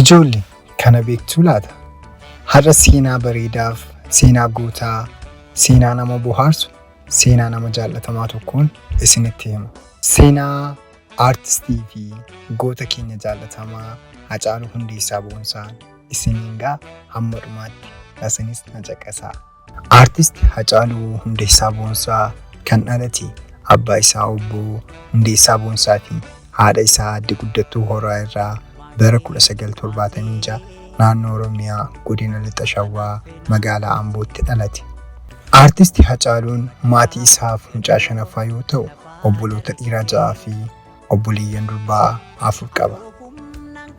Ijoolle kana beektuu laata? Har'a seenaa bareedaaf, seenaa gootaa, seenaa nama bohaarsu, seenaa nama jaallatamaa tokkoon isinitti hima. Seenaa aartistii fi goota keenya jaallatamaa Hacaaluu Hundeessaa Boonsaan isiniin ga'a hamma dhumaatti isinis na caqasaa. Aartist Hacaaluu Hundeessaa Boonsaa kan dhalate abbaa isaa obbo Hundeessaa Boonsaa fi haadha isaa Aadde Guddattuu Horaa irraa bara 1976 naannoo Oromiyaa godina Lixa Shawaa magaalaa Ambootti dhalate. Aartist Hacaaluun maatii isaaf mucaa shanaffaa yoo ta'u, obboloota dhiiraa ja'aa fi obboleeyyan durbaa afur qaba.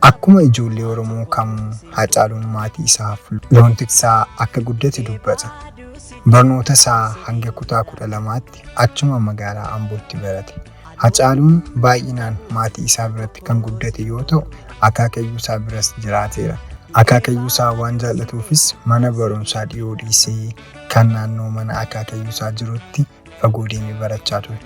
Akkuma ijoollee Oromoo kamuu Hacaaluun maatii isaaf loon tiksaa akka guddate dubbata. Barnoota isaa hanga kutaa 12tti achuma magaalaa Ambootti barate. Hacaaluun baay'inaan maatii isaa biratti kan guddate yoo ta'u, akaakayyuu isaa biras jiraateera. Akaakayyuu isaa waan jaallatuufis mana barumsaa dhiyoo dhiisee kan naannoo mana akaakayyuu isaa jirutti fagoo deemee barachaa ture.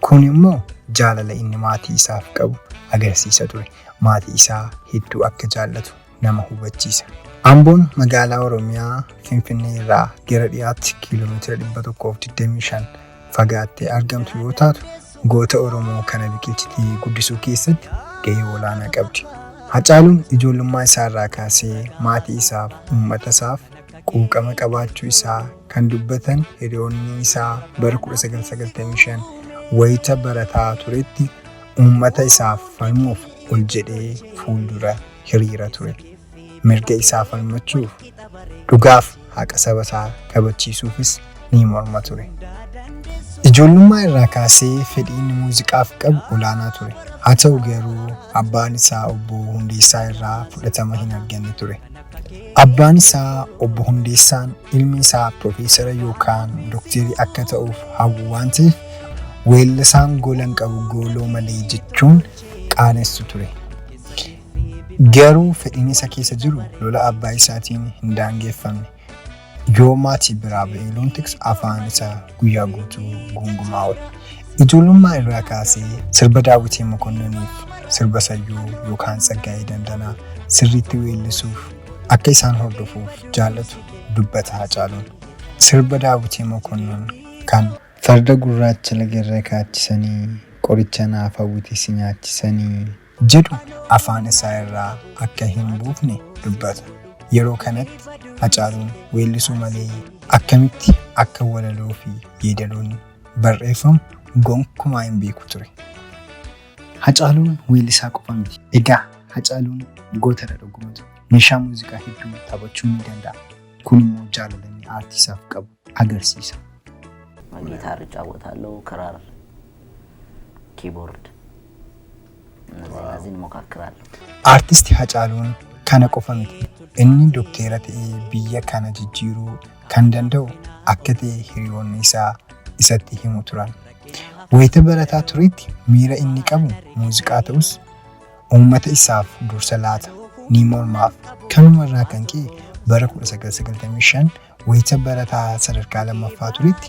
Kun immoo jaalala inni maatii isaaf qabu agarsiisa ture. Maatii isaa hedduu akka jaallatu nama hubachiisa. Amboon magaalaa Oromiyaa Finfinnee irraa gara dhiyaatti kiiloomeetira 125 fagaattee argamtu yoo taatu, goota Oromoo kana biqilchitee guddisuu keessatti gahee olaanaa qabdi. Hacaaluun ijoollummaa isaa irraa kaasee maatii isaaf, uummata isaaf quuqama qabaachuu isaa kan dubbatan hiriyoonni isaa bara 1995 wayita barataa turetti uummata isaaf falmuuf ol jedhee fuuldura hiriira ture. Mirga isaa falmachuuf, dhugaaf haqa saba isaa kabachiisuufis ni morma ture. Ijoollummaa irraa kaasee fedhii inni muuziqaaf qabu olaanaa ture. Haa ta'u garuu abbaan isaa obbo Hundeessaa irraa fudhatama hin arganne ture. Abbaan isaa obbo Hundeessaan ilmi isaa piroofeesara yookaan dookterii akka ta'uuf hawwu waan ta'eef weellisaan gola hin qabu gooloo malee jechuun qaanessu ture. Garuu fedhiin isa keessa jiru lola abbaa isaatiin hin daangeffamne. Yoo maatii biraa ba'ee loon tiksu afaan isaa guyyaa guutuu guungumaa oola. Ijoollummaa irraa kaasee sirba Daawwitee Mokonnoniif sirba Sayyoo yookaan Tsaggaayee Dandanaa sirriitti weellisuuf akka isaan hordofuuf jaallatu dubbata Hacaaluun. Sirba Daawwitee Mokonnon kan. Farda gurraacha lagarra kaachisanii, qoricha naaf hawwite si nyaachisanii. jedhu afaan isaa irraa akka hin buufne dubbata. Yeroo kanatti Hacaaluun weellisuu malee akkamitti akka walaloo fi yeedaloon barreeffamu gonkumaa hin beeku ture. Hacaaluun weellisaa qofa miti. Egaa Hacaaluun gootadha dhugumatu. Meeshaa muuziqaa hedduu taphachuu ni danda'a. Kun immoo jaalala inni aartii isaaf qabu agarsiisa. ጊታር እጫወታለሁ፣ ክራር፣ ኪቦርድ እነዚህ እነዚህን እሞካክራለሁ። Aartisti Hacaaluun kana qofa miti. Inni dokteera ta'ee biyya kana jijjiiruu kan danda'u akka ta'e hiriyoonni isaa isatti himu turan. Wayita barataa turetti miira inni qabu muuziqaa ta'us uummata isaaf dursa laata, ni mormaaf. Kanuma irraa kan ka'e bara 1995 wayita barataa sadarkaa lammaffaa turetti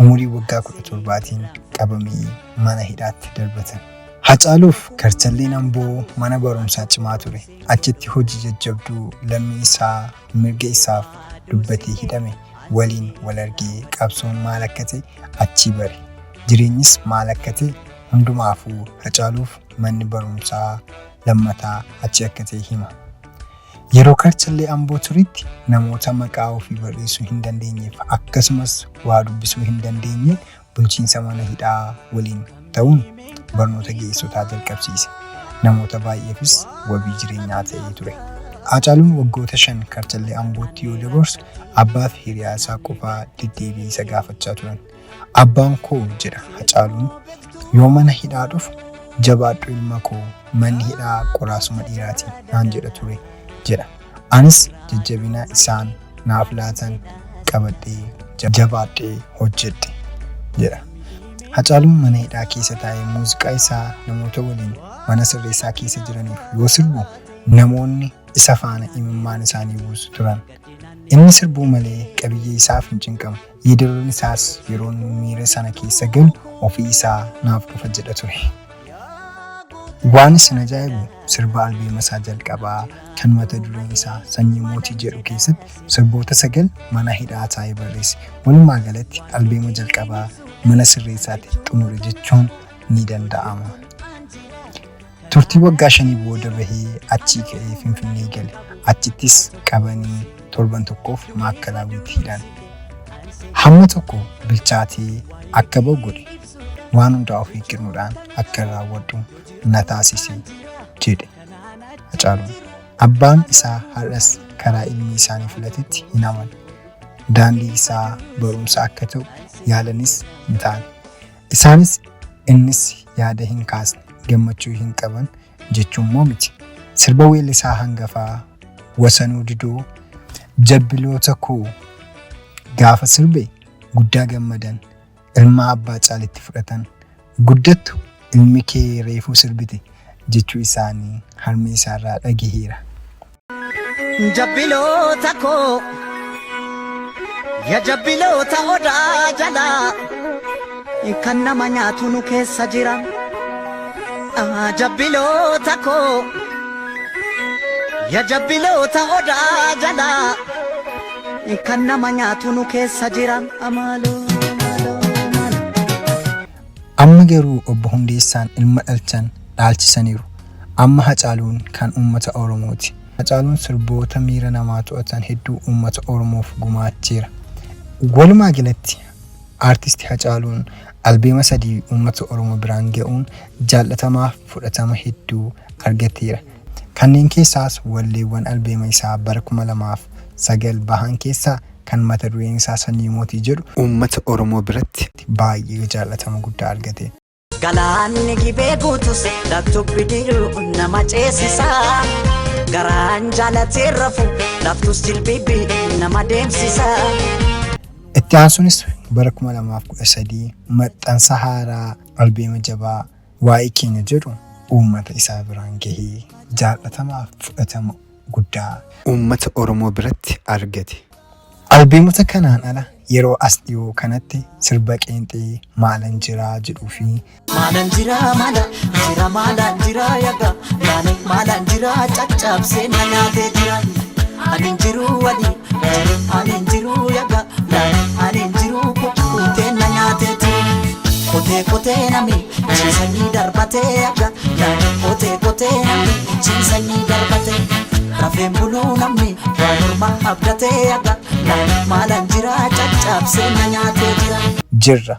umurii waggaa 17tiin qabamee mana hidhaatti darbatan. Hacaaluuf karchalleen Amboo mana barumsaa cimaa ture. Achitti hojii jajjabduu lammii isaa mirga isaaf dubbatee hidhame waliin wal argee qabsoon maal akka ta'e achii bare. Jireenyis maal akka ta'e hundumaafuu Hacaaluuf manni barumsaa lammataa achi akka ta'e hima. Yeroo karchallee Amboo turetti namoota maqaa ofii barreessuu hin dandeenyeef akkasumas waa dubbisuu hin dandeenye bulchiinsa mana hidhaa waliin ta'uun barnoota ga'eessotaa jalqabsiise. Namoota baay'eefis wabii jireenyaa ta'ee ture. Haacaaluun waggoota shan karchallee Ambootti yoo dabarsu abbaa fi hiriyaa isaa qofaa deddeebi'ee isa gaafachaa turan. Abbaan koo jedha Hacaaluun yoo mana hidhaa dhufu jabaadhu ilma koo manni hidhaa qoraasuma dhiiraati naan jedha ture jedha. Anis jajjabina isaan naaf laatan qabadhee jabaadhee hojjedhe jedha. Hacaaluun mana hidhaa keessa taa'ee muuziqaa isaa namoota waliin mana sirreessaa keessa jiraniif yoo sirbu namoonni isa faana imimmaan isaanii buusu turan. Inni sirbuu malee qabiyyee isaaf hin cinqamu. Yeedaloon isaas yeroon miira sana keessa galu ofii isaa naaf dhufa jedha ture. Waan isin ajaa'ibu sirba albeema isaa jalqabaa kan mata dureen isaa Sanyii Mootii jedhu keessatti sirboota 9 mana hidhaa taa'ee barreesse. Walumaa galatti albeema jalqabaa mana sirreessaatti xumure jechuun ni danda'ama. Turtii waggaa shanii booda bahee achii ka'ee Finfinnee gale. Achittis qabanii torban tokkoof Maakkalaawwiitti hidhan. Hamma tokko bilchaatee akka bahu godhe. Waan hundaa of eeggannoodhaan akkan raawwadhu na taasise jedhe Hacaaluun. Abbaan isaa har'as karaa ilmi isaanii filatetti hin amanu. Daandii isaa barumsa akka ta'u yaalanis hin taane. Isaanis innis yaada hin kaasne, gammachuu hin qaban jechuummoo miti. Sirba weellisaa hangafaa Wasanuu Didoo Jabbiloota koo gaafa sirbe guddaa gammadan. Ilma abbaa caalitti fudhatan. Guddattu ilmi kee reefuu sirbite jechuu isaanii harmee isaarraa dhagaheera. Jabbiloota koo ya jabbiloota odaa jalaa kan nama nyaatu nu keessa jira. Ah, Jabbiloota koo ya jabbiloota odaa jalaa kan nama nyaatu nu keessa jira. Amaaloo maaloo maaloo. Amma garuu Obbo Hundeessaan ilma dhalchan dhaalchisaniiru. Amma Hacaaluun kan uummata Oromooti. Hacaaluun sirboota miira namaa to'atan hedduu uummata Oromoof gumaacheera. Walumaa galatti Aartisti Hacaaluun albeema 3 uummata Oromoo biraan ga'uun jaallatamaaf fudhatama hedduu argateera. Kanneen keessaas walleewwan albeema isaa bara 2009 bahan keessaa kan mata dureen isaa Sanyii Mootii jedhu uummata Oromoo biratti baay'ee jaallatama guddaa argate. Galaanni gibee guutus laftu bidiruu nama ceesisa. Garaan jaalatee rafu laftus jilbibi nama deemsisa. Itti aansuunis bara 2013 maxxansa haaraa albeema jabaa Waa'ee Keenya jedhu uummata isaa biraan gahee jaallatamaaf fudhatama guddaa uummata Oromoo biratti argate. Albeemota kanaan ala yeroo as dhiyoo kanatti sirba qeenxee Maalan Jiraa jedhuu fi. Maalan jiraa maala jira maalan jiraa yaga laale maalan jiraa caccabsee na nyaatee jira ani hin jiruu wali jiru ani hin jiruu yaga laale ani hin jiruu kukkutee na nyaatee jira qotee qotee nami ciisanii darbatee yaga laale qotee qotee nami ciisanii darbatee rafeen buluu namni waan ormaa abdatee yaga laale maalan jiraa caccabsee na nyaatee jira. Jirra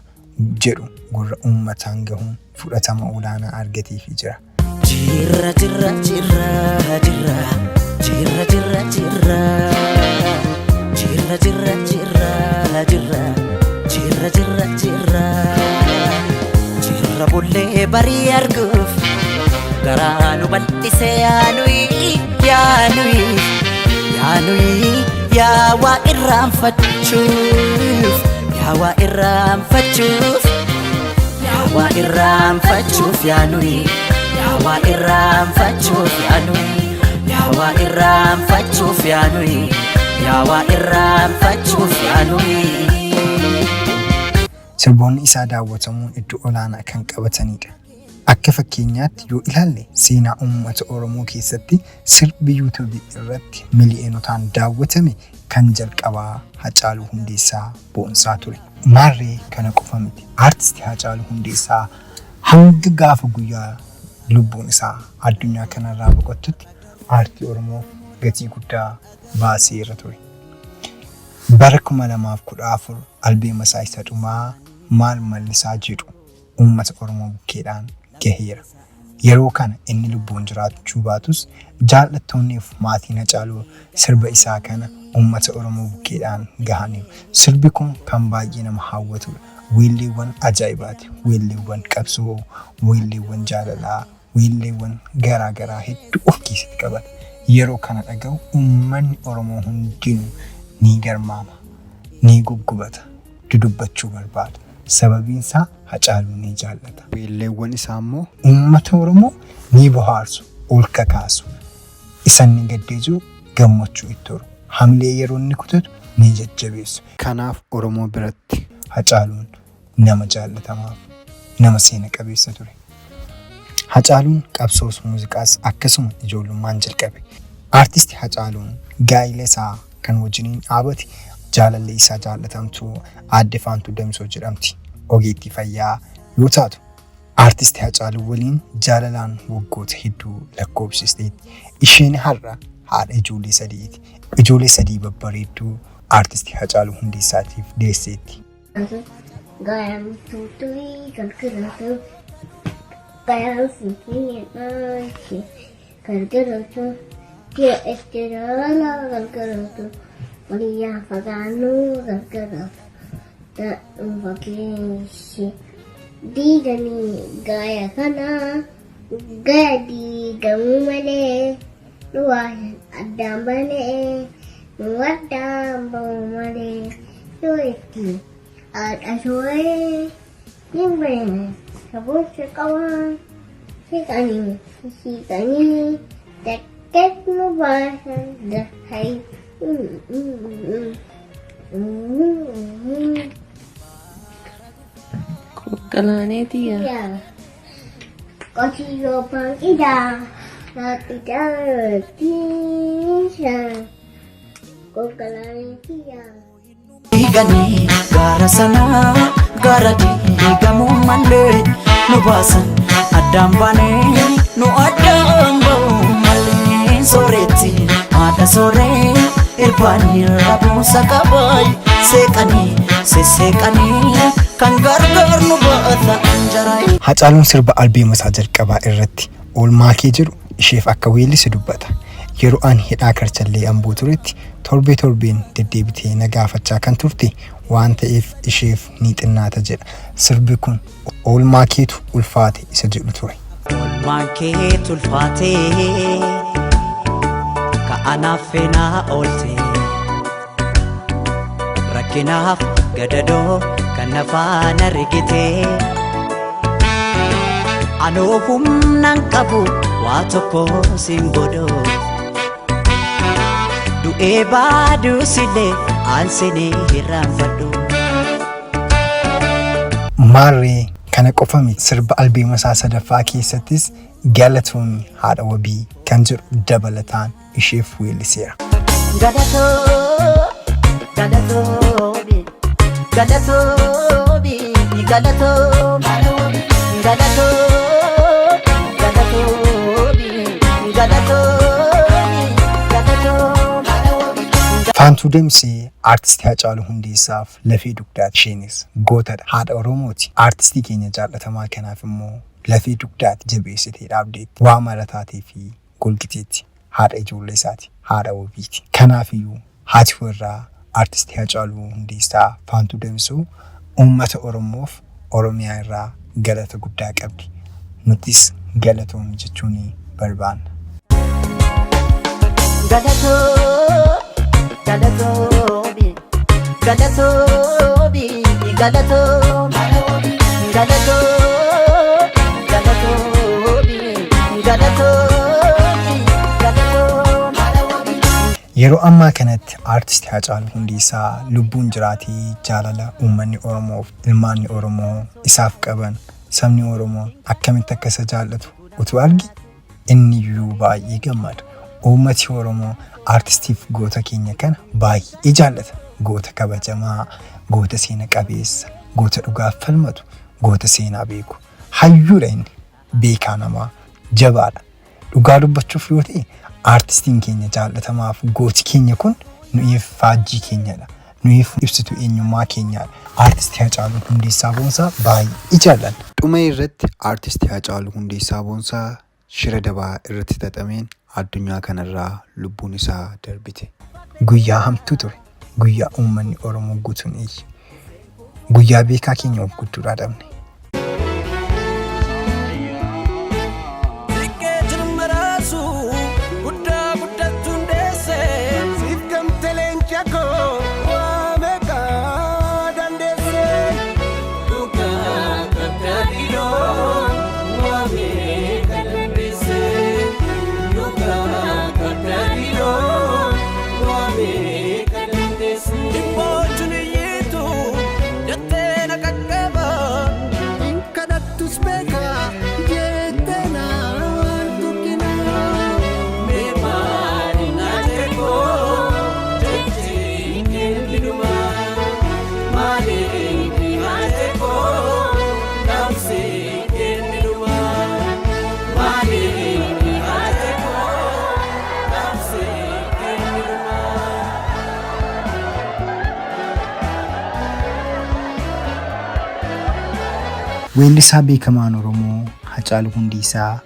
jedhu gurra uummataan gahuun fudhatama olaanaa argateefii jira. Jirra jirra jirra jirra jirra jirra jirra jirra jirra jirra jirra jirra jirra jirra jirra bullee barii arguuf garaa nu bal'ise yaa nuyi yaa nuyi yaa nuyi yaa waa irraanfachuuf yaa waa irraanfachuuf yaa waa irraanfachuuf yaa nuyi yaa waa irraanfachuuf yaa nuyi yaa waa irraanfachuuf yaa nuyi yaa waa irraanfachuuf yaa nuyi. Sirboonni isaa daawwatamuun iddoo olaanaa kan qabatanidha. Akka fakkeenyaatti yoo ilaalle seenaa uummata Oromoo keessatti sirbi YouTube irratti miliyonotaan daawwatame kan jalqabaa Hacaaluu Hundeessaa Boonsaa ture. Maarree kana qofa miti Aartisti Hacaaluu Hundeessaa hanga gaafa guyyaa lubbuun isaa addunyaa kanarraa boqottutti aartii Oromoof gatii guddaa baaseera ture. Bara 2014 albeema isaa isa dhumaa Maal Mallisaa jedhu uummata Oromoo bukkeedhaan gaheera. Yeroo kana inni lubbuun jiraachuu baatus jaallattoonniif maatiin Hacaaluu sirba isaa kana uummata Oromoo bukkeedhaan gahaniiru. Sirbi kun kan baay'ee nama hawwatudha. Weelleewwan ajaa'ibaati. Weelleewwan qabsoo, weelleewwan jaalalaa, weelleewwan garaa garaa hedduu of keessatti qabata. Yeroo kana dhaga'u uummanni Oromoo hundinuu ni garmaama, ni guggubata, dudubbachuu barbaada. Sababiin isaa Hacaaluu ni jaallata. Weelleewwan isaa immoo uummata Oromoo ni bohaarsu, ol kakaasu. Isa inni gaddee jiru gammachuu itti horu. Hamilee yeroo inni kutatu ni jajjabeessu. Kanaaf Oromoo biratti Hacaaluun nama jaallatamaaf nama seena qabeessa ture. Hacaaluun qabsoos muuziqaas akkasuma ijoollummaan jalqabe. Aartisti Hacaaluun gaa'ila isaa kan wajjiniin dhaabate jaalallee isaa jaallatamtuu Aadde Faantuu Damsoo jedhamti. Ogeettii fayyaa yoo taatu Aartisti Hacaaluu waliin jaalalaan waggoota hedduu lakkoofsisteetti. Isheen har'a haadha ijoollee sadiiti. Ijoollee sadii babbareedduu Aartisti Hacaaluu Hundeessaatiif deesseetti. Diiganii gaaya kana gaya diigamuu malee nu waa addaan banee nu addaan ba'u malee nu itti haadha sooree ni beena saboota qabaa siqanii siqanii dakkat nu baasan dahay. Galaaneeti yaa. Qotiyyoo baanqidaa raqidaa tiisa gogolaaneeti yaa. Diiganii gaara sanaa gaara diigamuu malee nu baasan addaan baanee nu addaan ba'u malee sooretti haadha sooree irbaanii rabuusa qabaay seeqanii sesseeqanii kan gargaar nu baata anjaraay. Hacaaluun sirba albeema isaa jalqabaa irratti oolmaa kee jedhu isheef akka weellise dubbata. Yeroo ani hidhaa karchallee Amboo turetti torbee torbeen deddeebitee na gaafachaa kan turte waan ta'eef isheef ni xinnaata jedha. Sirbi kun oolmaa keetu ulfaate isa jedhu ture. Oolmaan keetu ulfaatee ka'anaaf feenaa oolte rakkinaaf gadadoo kan nafaan argite anoo humnaan qabu waa tokko siin godho du'ee baaduusillee aansinee hirraanfadhu. Maarree kana qofa miti sirba albeema isaa sadaffaa keessattis galatoomi haadha wabii kan jedhu dabalataan isheef weelliseera. Galatoo, galatoomi, galatoomi, galatoomi, galatoo, galatoomi, galatoomi, galatoomi. Faantuu Damsee aartistii Hacaaluu Hundeessaaf lafee dugdaati. Isheenis gootadha. Haadha Oromooti. Aartistii keenya jaallatamaa kanaaf immoo lafee dugdaati jabeessitee dhaabdeetti. Waa mara taatee fi golgiteetti. Haadha ijoollee isaati. Haadha wabiiti. Kanaafiyyuu haati warraa aartistii Hacaaluu Hundeessaa Faantuu Damsoo uummata Oromoof Oromiyaa irraa galata guddaa qabdi. Nutis galatoomi jechuun barbaanna. Galatoo, galatoomi, galatoomi, galatoomi, galatoo, galatoomi, galatoomi, galatoomi. Yeroo ammaa kanatti aartisti Hacaaluu Hundeessaa lubbuun jiraatee jaalala uummanni Oromoof ilmaanni Oromoo isaaf qaban sabni Oromoo akkamitti akka isa jaallatu utuu arge inni iyyuu baay'ee gammada. Uummati Oromoo aartistiif goota keenya kana baay'ee jaallata. Goota kabajamaa, goota seena qabeessa, goota dhugaaf falmatu, goota seenaa beeku. Hayyuudha inni. Beekaa namaa, jabaadha. Dhugaa dubbachuuf yoo ta'e aartistiin keenya jaallatamaaf gooti keenya kun nuyiif faajjii keenyadha. Nuyiif ibsituu eenyummaa keenyaadha. Aartistii Hacaaluu Hundeessaa Boonsaa baay'ee jaallanna. Dhuma irratti aartistii Hacaaluu Hundeessaa Boonsaa shira dabaa irratti xaxameen addunyaa kanarraa lubbuun isaa darbite. Guyyaa hamtuu ture. Guyyaa uummanni Oromoo guutuun iyye. Guyyaa beekaa keenya of gudduudhaa dhabne. Xiqqee jirma raasu guddaa guddattuun deesse siif gamte leenca koo waa meeqa dandeesse. Dhugaa qabdaa dhiiroo waa meeqa dandeesse. Dhugaa qabdaa dhiiroo waa meeqa dandeesse. Dhibboochuun iyyiitu jettee na qaqqaba. Weellisaa beekamaan Oromoo Hacaaluu Hundeessaa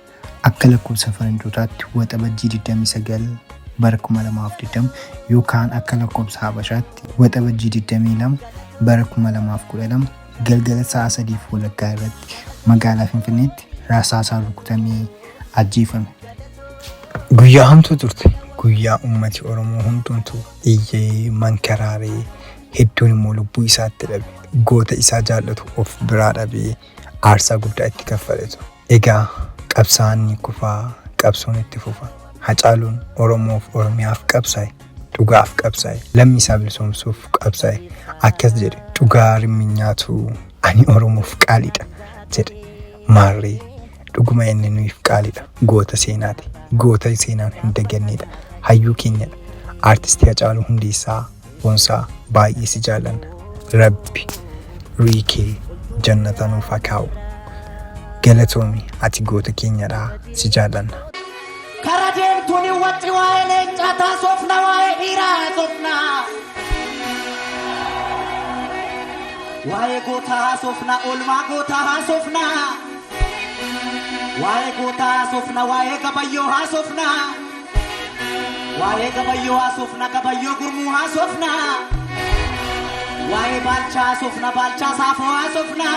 akka lakkoofsa faranjootaatti Waxabajjii 29 bara 2020 yookaan akka lakkoofsa Habashaatti Waxabajjii 22 bara 2012 galgala sa'a 3:30 irratti magaalaa Finfinneetti rasaasaan rukutamee ajjeefame. Guyyaa hamtuu turte. Guyyaa uummati Oromoo hundumtuu iyyee mankaraaree hedduun immoo lubbuu isaatti dhabe. Goota isaa jaallatu of biraa dhabee aarsaa guddaa itti kaffaletu. Egaa qabsaa'aan ni kufaa, qabsoon itti fufa. Hacaaluun Oromoof Oromiyaaf qabsaa'e, dhugaaf qabsaa'e, lammii isaa bilisoomsuuf qabsaa'e. Akkas jedhe dhugaa rimmi nyaatu ani Oromoof qaaliidha jedhe. Maarree dhuguma inni nuyiif qaaliidha. Goota seenaati. Goota seenaan hin dagannedha. Hayyuu keenyadha. Aartistii Hacaaluu Hundeessaa Boonsaa baay'ee si jaallanna. Rabbi ruhii kee jannata nuuf haa kaa'u. Galatoomi ati goota keenyadha si jaallanna. Kara deemtuun hin wacci waa'ee leencaa taasofna waa'ee dhiiraa haasofna. Waa'ee gootaa haasofna oolmaa gootaa haasofna. Waa'ee gootaa haasofna waa'ee gabayyoo haasofna. Waa'ee gabayyoo haasofna gabayyoo gurmuu haasofna. Waa'ee baalchaa haasofna baalchaa saafoo haasofna.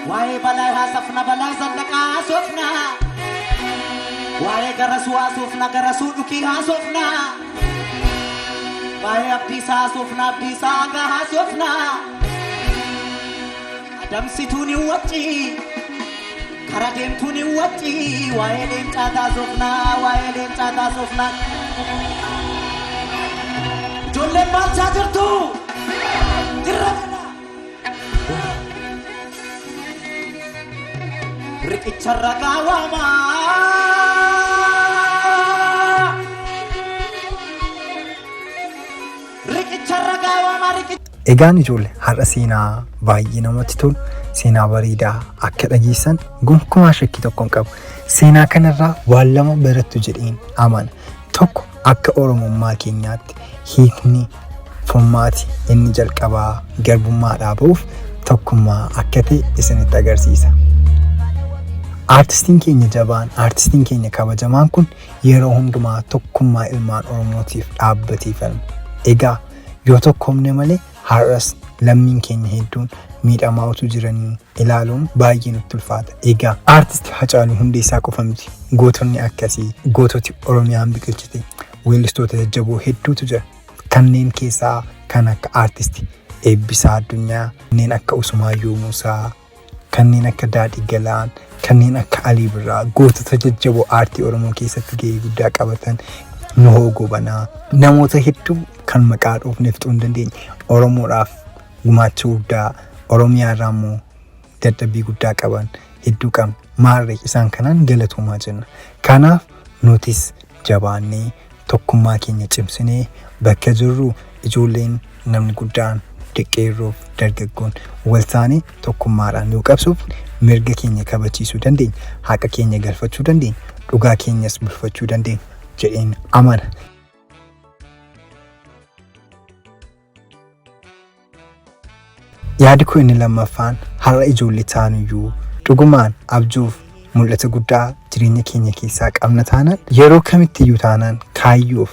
Waa'ee balaa haasofna balaa zallaqaa haasofna. Waa'ee garasuu haasofna garasuu dhukii haasofna. Waa'ee abdiisaa haasofna abdiisaa hangaa haasofna. Adamsituun hin wacci kara deemtuun hin wacci waa'ee leencaa taasofna waa'ee leencaa taasofna. Ijoolleen baalchaa jirtu jirra jedha. Riqicha ragaa waamaa. Riqicha ragaa waamaa riqicha. Egaan ijoollee har'a seenaa baay'ee namatti tolu, seenaa bareedaa akka dhageessan gonkumaa shakkii tokko hin qabu. Seenaa kanarraa waan lama barattu jedheen amana. Tokko akka Oromummaa keenyaatti hiikni furmaati inni jalqabaa garbummaadhaa ba'uuf tokkummaa akka ta'e isinitti agarsiisa. Aartistiin keenya jabaan, aartistiin keenya kabajamaan kun yeroo hundumaa tokkummaa ilmaan Oromootiif dhaabbatee falma. Egaa yoo tokkoomne malee har'as lammiin keenya hedduun miidhamaa utuu jiranii ilaaluun baay'ee nutti ulfaata. Egaa aartisti Hacaaluu Hundeessaa qofa miti. Gootonni akkasii goototi Oromiyaan biqilchite weellistoota jajjaboo hedduutu jira. Kanneen keessaa kan akka aartisti Eebbisaa Addunyaa, kanneen akka Usumaayyoo Muusaa, kanneen akka Daadhii Galaan, kanneen akka Alii Birraa gootota jajjaboo aartii Oromoo keessatti gahee guddaa qabatan Nuhoo Gobanaa namoota hedduu kan maqaa dhoofnee fixuu hin dandeenye Oromoodhaaf gumaacha guddaa Oromiyaa irraa immoo dadhabbii guddaa qaban hedduu qabna. Maarree isaan kanaan galatoomaa jenna. Kanaaf nutis jabaannee tokkummaa keenya cimsinee bakka jirru ijoolleen namni guddaan qeerroof dargaggoon wal taanee tokkummaadhaan yoo qabsoofne mirga keenya kabachiisuu dandeenya, haqa keenya galfachuu dandeenya, dhugaa keenyas bulfachuu dandeenya jedheen amana. Yaadi koo inni lammaffaan har'a ijoollee taanuyyuu dhugumaan abjuuf mul'ata guddaa jireenya keenya keessaa qabna taanaan yeroo kamittiyyuu taanaan kaayyoof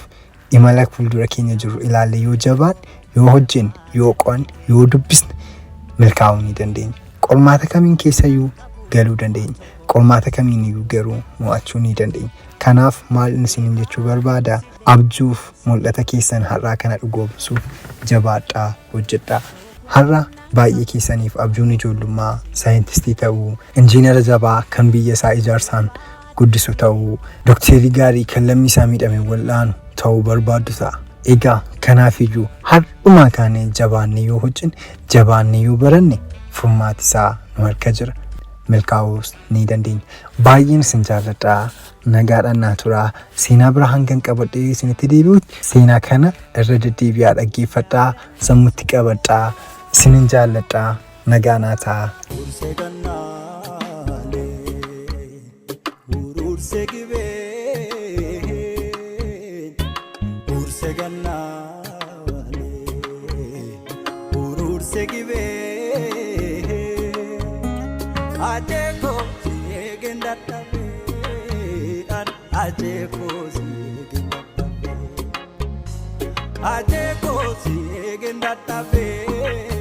imala fuuldura keenya jiru ilaalle yoo jabaanne, yoo hojjenne, yoo qo'anne, yoo dubbisne milkaa'uu ni dandeenya. Qormaata kamiin keessayyuu galuu dandeenya. Qormaata kamiiniyyuu garuu mo'achuu ni dandeenya. Kanaaf maal isiniin jechuu barbaada? Abjuuf mul'ata keessan har'aa kana dhugoomsuuf jabaadhaa hojjedhaa. Har'a baay'ee keessaniif abjuun ijoollummaa saayintistii ta'uu, injiinara jabaa kan biyya isaa ijaarsaan guddisu ta'uu, dokteerii gaarii kan lammii isaa miidhame wal'aanu ta'uu barbaaddu ta'a. Egaa kanaafiyyuu har'umaa kaanee jabaannee yoo hojjenne, jabaannee yoo baranne furmaati isaa nu harka jira. Milkaa'uus ni dandeenya. Baay'een isin jaalladha. Nagaadhaan naa turaa. Seenaa bira hangan qabadhee isinitti deebi'utti seenaa kana irra deddeebi'aa dhaggeeffadhaa, sammuutti qabadhaa. Isinin jaalladha. Nagaa naa ta'aa. Urursee gannaalee, urursee gibee, urursee gannaalee, urursee gibee. Ajee koo si eegeen dadhabee. Ajee koo si eegeen dadhabee.